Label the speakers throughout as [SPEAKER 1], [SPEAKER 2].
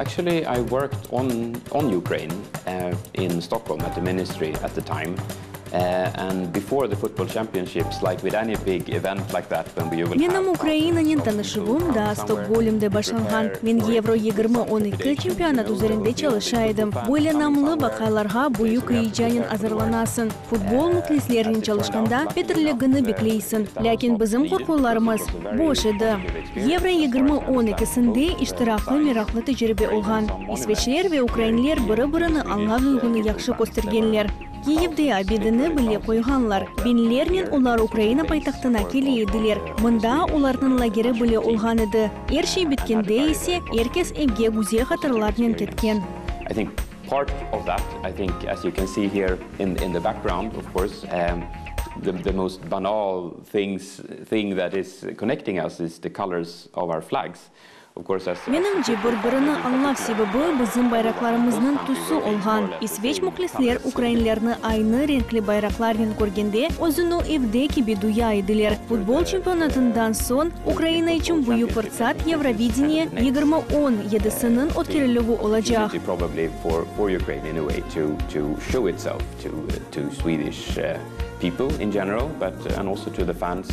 [SPEAKER 1] Actually, I worked on on Ukraine in Stockholm at the ministry at the time. And before the football championships, like with any big event like that, when we will have.
[SPEAKER 2] Menim Ukrainanen tanışuvım daa Stokgolmde başlanğan. Men Yevro 2012 çempionat üzerinde çalışa edim. Böyle namlı vaqialarğa büyük eyecanen azırlanasıñ. Futbol mühlislerinen çalışqanda beterligini bekleysiñ. Lâkin bizim qorqularımız boş edi. Yevro 2012-sinde iştirakı meraqlı tecribe olğan. İsveçler ve ukrainler biri-birini añlav duyğunı yahşı köstergenler. Kiyevde abideni bile qoyğanlar. Biñlernen olar Ukraina paytahtına kele ediler. Mında olarnıñ lageri bile olğan edi. Er şey bitkende ise er kes evge güzel hatırlarnen ketken.
[SPEAKER 1] I think part of that, I think, as you can see here in in the background, of course, the the most banal things thing that is connecting us is the colors of our flags.
[SPEAKER 2] Menimce, bir-birini añlav sebebi bizim bayraqlarımıznıñ tüsü olğan. İsveç mühlisler ukrainlerni aynı renkli bayraqlarnen körgende, özüni evde kibi duya ediler. Futbol çempionatından soñ Ukraina içün büyük fırsat Yevrovideniye 2017-siniñ ötkerilüvi olacaq.
[SPEAKER 1] People in general, but and also to the fans,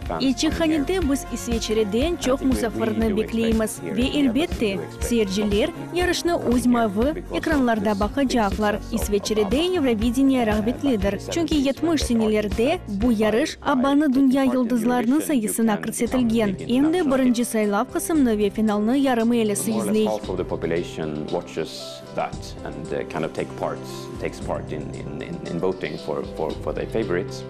[SPEAKER 1] fans
[SPEAKER 2] Elçihanede biz İsveçreden çoq musafirni bekleymiz ve, elbette, seyirciler yarışnı öz mavı ekranlarda baqacaqlar. İsveçrede Eurovideniye rağbetlidir, çünki 70 senelerde bu yarış ABBAnı dünya yıldızlarınıñ sayısına kirsetilgen, em de birinci saylav qısımnı ve finalnı yarım ealisi izley.
[SPEAKER 1] That and kind of take part, takes part in in in voting for for for their favorites.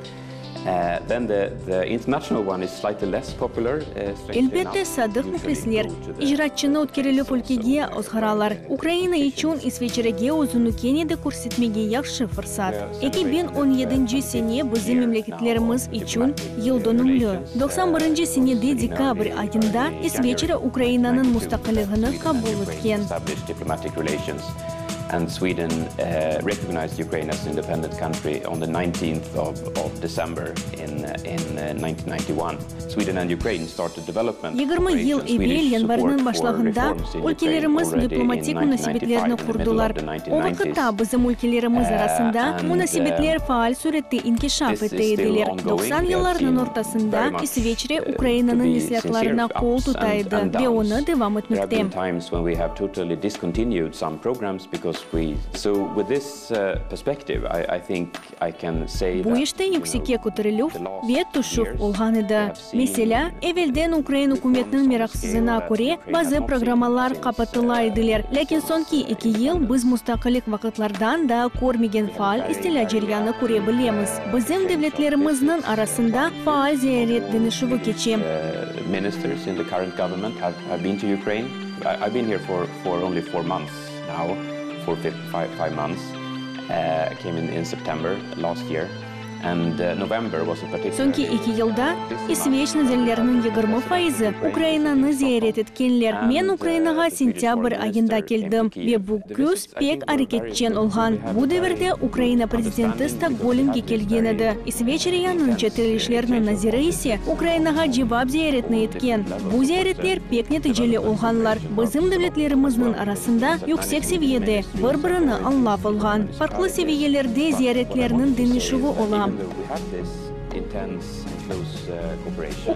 [SPEAKER 1] Then the the international one is slightly less popular, strangely enough.
[SPEAKER 2] Elbette, sadıq mühlisler icratçını ötkerilüv ülkege ozğaralar. Ukraina içün İsveçrege özüni kene de körsetmege yahşı fırsat. 2017-nci sene bizim memleketlerimiz içün yıldönümli. 91-nci senede dekabr ayında İsveçre Ukrainanıñ mustaqilligini qabul etken.
[SPEAKER 1] And Sweden recognized Ukraine as an independent country on the 19th of of December in in 1991. Sweden and Ukraine started development
[SPEAKER 2] 20 yıl evel yanvarniñ başlağında ülkelerimiz diplomatik munasebetlerni qurdılar. O vaqıtta bizim ülkelerimiz arasında munasebetler faal sürette inkişaf ete ediler. 90 yıllarnıñ ortasında İsveçre Ukrainanıñ islâatlarına qol tuta edi ve onı devam etmekte. Bu işte yüksekke köterilüv ve tüşüv olğan edi. Meselâ, evelden ukrain ükümetiniñ meraqsızına köre, bazı programmalar qapatıla ediler, lâkin soñki eki yıl biz mustaqillik vaqıtlardan daa körmegen faal istilâ ceryanı köre bilemiz. Bizim devletlerimizniñ arasında faal ziyaret deñişüvi keçe.
[SPEAKER 1] I've been here for for only four months now, for five five months. I came in in September last year and November was a particularly
[SPEAKER 2] Soñki eki yılda İsveç nazirleriniñ 20 faizi Ukrainanı ziyaret etkenler. Men Ukrainağa sentâbr ayında keldim ve bu küz pek areketçen olğan. Bu devirde Ukraina prezidenti Stokgolmge kelgen edi, İsveçreyanıñ çetel işlerniñ naziri ise Ukrainağa cevap ziyaretini etken. Bu ziyaretler pek neticeli olğanlar, bizim devletlerimizniñ arasında yüksek seviyede bir-birini añlav olğan. Farqlı seviyelerde ziyaretlerniñ deñişüvi ola.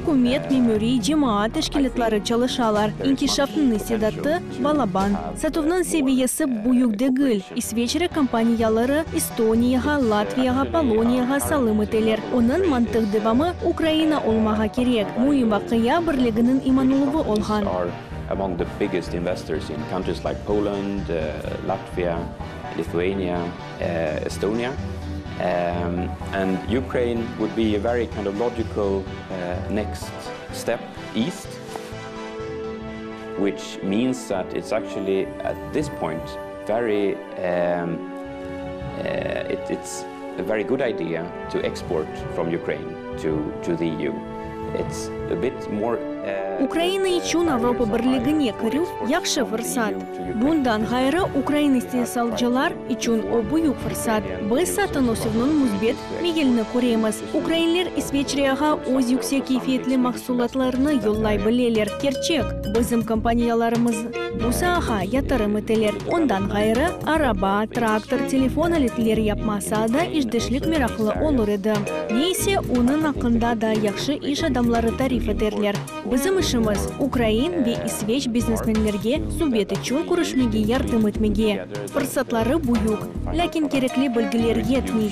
[SPEAKER 2] Ükümet, memuriy, cemaat teşkilâtları çalışalar, inkişafnıñ istidatı balaban. Satuvnıñ seviyesi büyük degil, İsveçre kompaniyaları Estoniyağa, Latviyağa, Poloniyağa salım eteler. Onıñ mantıq devamı Ukraina olmağa kerek, müim vaqia birliginiñ imanıluvı olğan.
[SPEAKER 1] Among the biggest investors in countries like Poland, Latvia, Lithuania, Estonia and Ukraine would be a very kind of logical next step east, which means that it's actually at this point very it it's a very good idea to export from Ukraine to to the EU. It's a bit more.
[SPEAKER 2] Ukraina içün Avropa Birligine kirüv yahşı fırsat. Bundan ğayrı, ukrain istisalcılar içün o büyük fırsat. Biz satın ösüvniñ müsbet meyilini köremiz. Ukrainler İsveçreyağa öz yüksek keyfiyetli mahsulatlarını yollay bileler. Kerçek, bizim kompaniyalarımız bu saağa yatırım eteler. Ondan ğayrı, araba, traktor, telefon aletleri yapma saada işdeşlik meraqlı olur edi. Ne ise, onıñ aqqında da yahşı iş adamları tarif eterler. Bizim işimiz, ukrain ve isveç biznesmenlerge subet içün körüşmege yardım etmege. Fırsatları büyük, lâkin kerekli bilgiler yetmey.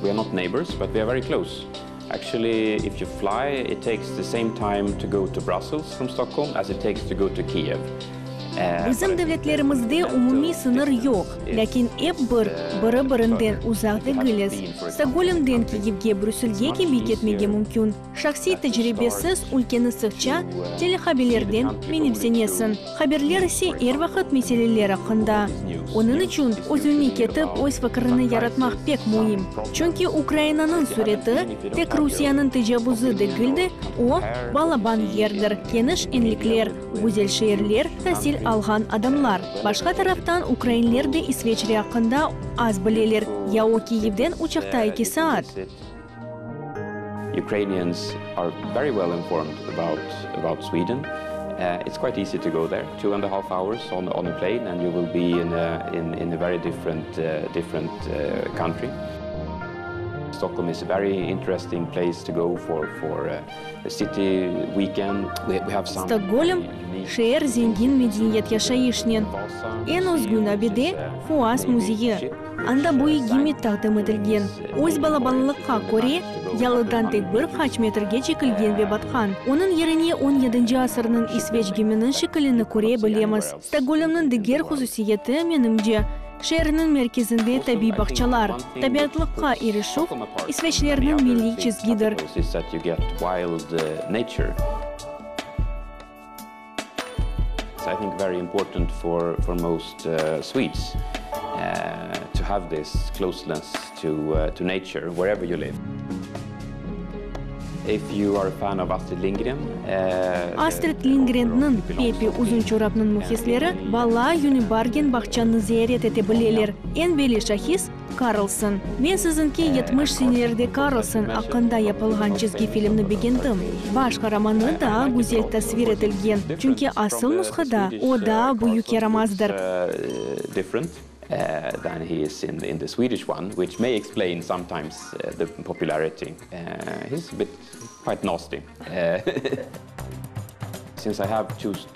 [SPEAKER 1] We are not neighbors, but we are very close. Actually, if you fly, it takes the same time to go to Brussels from Stockholm as it takes to go to Kiev.
[SPEAKER 2] Bizim devletlerimizde umumiy sıñır yoq, lâkin ep bir biri-birinden uzaq degiliz. Stokgolmden Kiyevge, Brüsselge kibi ketmege mümkün. Şahsiy tecribesiz ülkeni sıqça telehaberlerden menimsenesiñ. Haberler ise er vaqıt meseleler aqqında. Onıñ içün özüñe ketip öz fikirini yaratmaq pek müim. Çünki Ukrainanıñ süreti, tek Rusiyeniñ tecavuzı degil de, o, balaban yerdir, keniş enlikler, güzel şeerler, tasil alğan adamlar. Başqa taraftan, ukrainler de İsveçre aqqında az bileler, ya o Kiyevden uçaqta eki saat.
[SPEAKER 1] Ukrainians are very well informed about about Sweden. It's quite easy to go there, two and a half hours on on a plane and you will be in a in in a very different different country. Stockholm is a very interesting place to go for for a city weekend. We we have some
[SPEAKER 2] Stokgolm, şeer zengin medeniyet yaşayışnen. Eñ özgün abide, Fuas müzeyi. Anda büyük gemi taqdim etilgen. Öz balabanlıqqa köre, yalıdan tek bir qaç metrge çekilgen ve batqan. Onıñ yerine on yedinci asırnıñ isveç geminiñ şekilini köre bilemiz. Stokgolmnıñ diger hususiyeti, menimce, şeerniñ merkezinde tabiy bağçalar. Tabiatlıqqa irişüv, isveçlerniñ milliy çizgidir.
[SPEAKER 1] I think very important for for most Swedes to have this closeness to to nature wherever you live. If you are a fan of Astrid Lindgren,
[SPEAKER 2] Astrid Lindgrenniñ Peppi Uzunçorapnıñ mühlisleri bala Junibargen bağçanı ziyaret ete bileler. Eñ belli şahis, Karlsson. Men siziñki 70 senelerde Karlsson aqqında yapılğan çizgi filmni begendim. Baş qaramanı daa güzel tasvir etilgen, çünki asıl nusqada o daa büyük yaramazdır.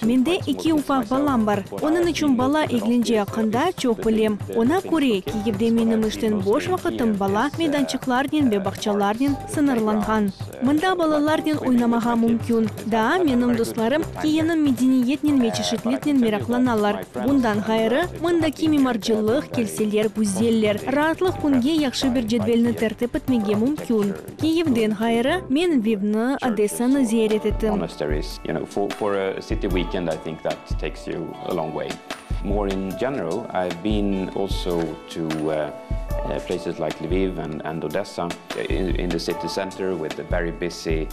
[SPEAKER 2] Mende eki ufaq balam bar, onıñ içün bala eglence aqqında çoq bilem. Oña köre, Kiyevde menim işten boş vaqıtım bala meydançıqlarnen ve bağçalarnen sıñırlanğan. Mında balalarnen oynamağa mümkün. Daa menim dostlarım Kiyevniñ medeniyetnen ve çeşitliknen meraqlanalar. Bundan ğayrı, mındaki mimarcılıq, kilseler güzeller. Raatlıq künge yahşı bir cedvelni tertip etmege mümkün. Kiyevden ğayrı, men Lvivni, Odessanı ziyaret ettim.
[SPEAKER 1] Monasteries, you know, for for a city weekend I think that takes you a long way. More in general, I've been also to places like Lviv and and Odessa in in the city center with the very busy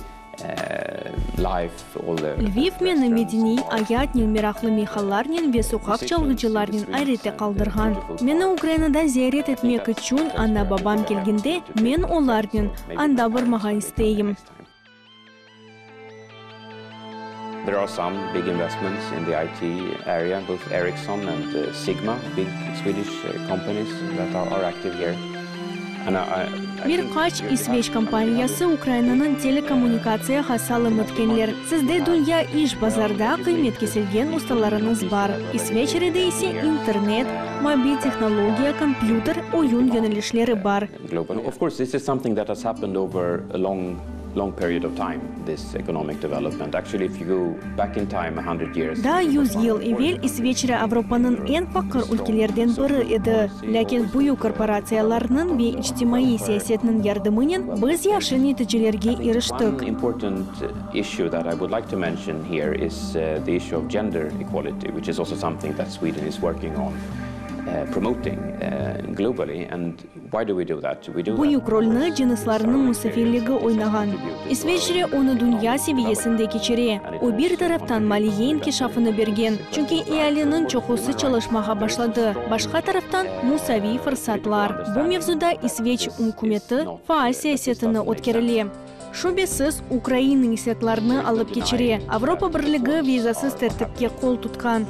[SPEAKER 1] life, all the
[SPEAKER 2] Lviv meni medeniy ayatnen, meraqlı meyhanlarnen ve soqaq çalğıcılarnen ayrette qaldırğan. Meni Ukrainada ziyaret etmek içün ana-babam kelgende, men olarnen anda barmağa isteyim.
[SPEAKER 1] There are some big investments in the IT area, both Ericsson and Sigma, big Swedish companies that are active here. And I
[SPEAKER 2] Bir qaç isveç kompaniyası Ukrainanıñ telekommunikatsiyağa salım etkenler. Sizde dünya iş bazarda qıymet kesilgen ustalarıñız bar, İsveçrede ise internet, mobil tehnologiya, kompyuter, oyun yönelişleri bar.
[SPEAKER 1] Of course, this is something that has happened over a long, long period of time, this economic development. Actually, if you go back in time a hundred years.
[SPEAKER 2] Daa yüz yıl evel İsveçre Avropanıñ eñ faqır ülkelerden biri edi. Lâkin büyük korporatsiyalarnıñ ve içtimaiy siyasetniñ yardımınen biz yahşı neticelerge iriştik.
[SPEAKER 1] One important issue that I would like to mention here is the issue of gender equality, which is also something that Sweden is working on.
[SPEAKER 2] Büyük rolni cınıslarnıñ musaviyligi oynağan. İsveçre onı dünya seviyesinde keçire. O, bir taraftan maliye inkişafını bergen, çünki ealiniñ çoqusı çalışmağa başladı, başqa taraftan, musaviy fırsatlar. Bu mevzuda İsveç ükümeti faal siyasetini ötkerile. Şübesiz, Ukraina islâtlarnı alıp keçire, Avropa Birligi vizasız tertipke qol tutqan.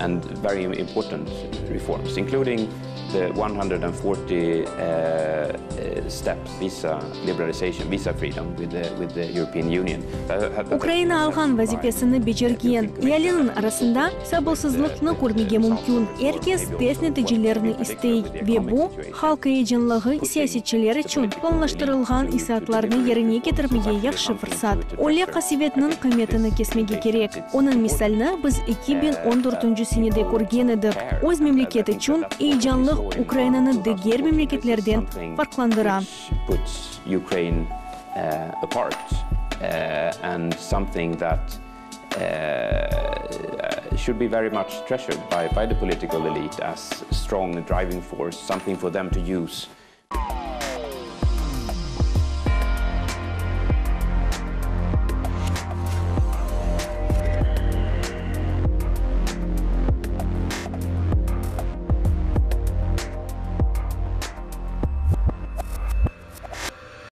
[SPEAKER 1] And very important reforms, including the 140 steps visa liberalization, visa freedom with the, with the European Union.
[SPEAKER 2] Ukraina alğan vazifesini becergen. Ealiniñ arasında sabırsızlıqnı körmege mümkün, er kes tez neticelerni istey, ve bu, Halq eyecanlığı siyasetçiler içün planlaştırılğan islâatlarnı yerine ketirmege yahşı fırsat. Öyle qasevetniñ qıymetini kesmege kerek. Onıñ misalini biz 2014 senede körgen edik. Öz memleket içün eyecanlıq Ukrainanı diger memleketlerden farqlandıra.
[SPEAKER 1] Should be very much treasured by by the political elite as strong driving force, something for them to use.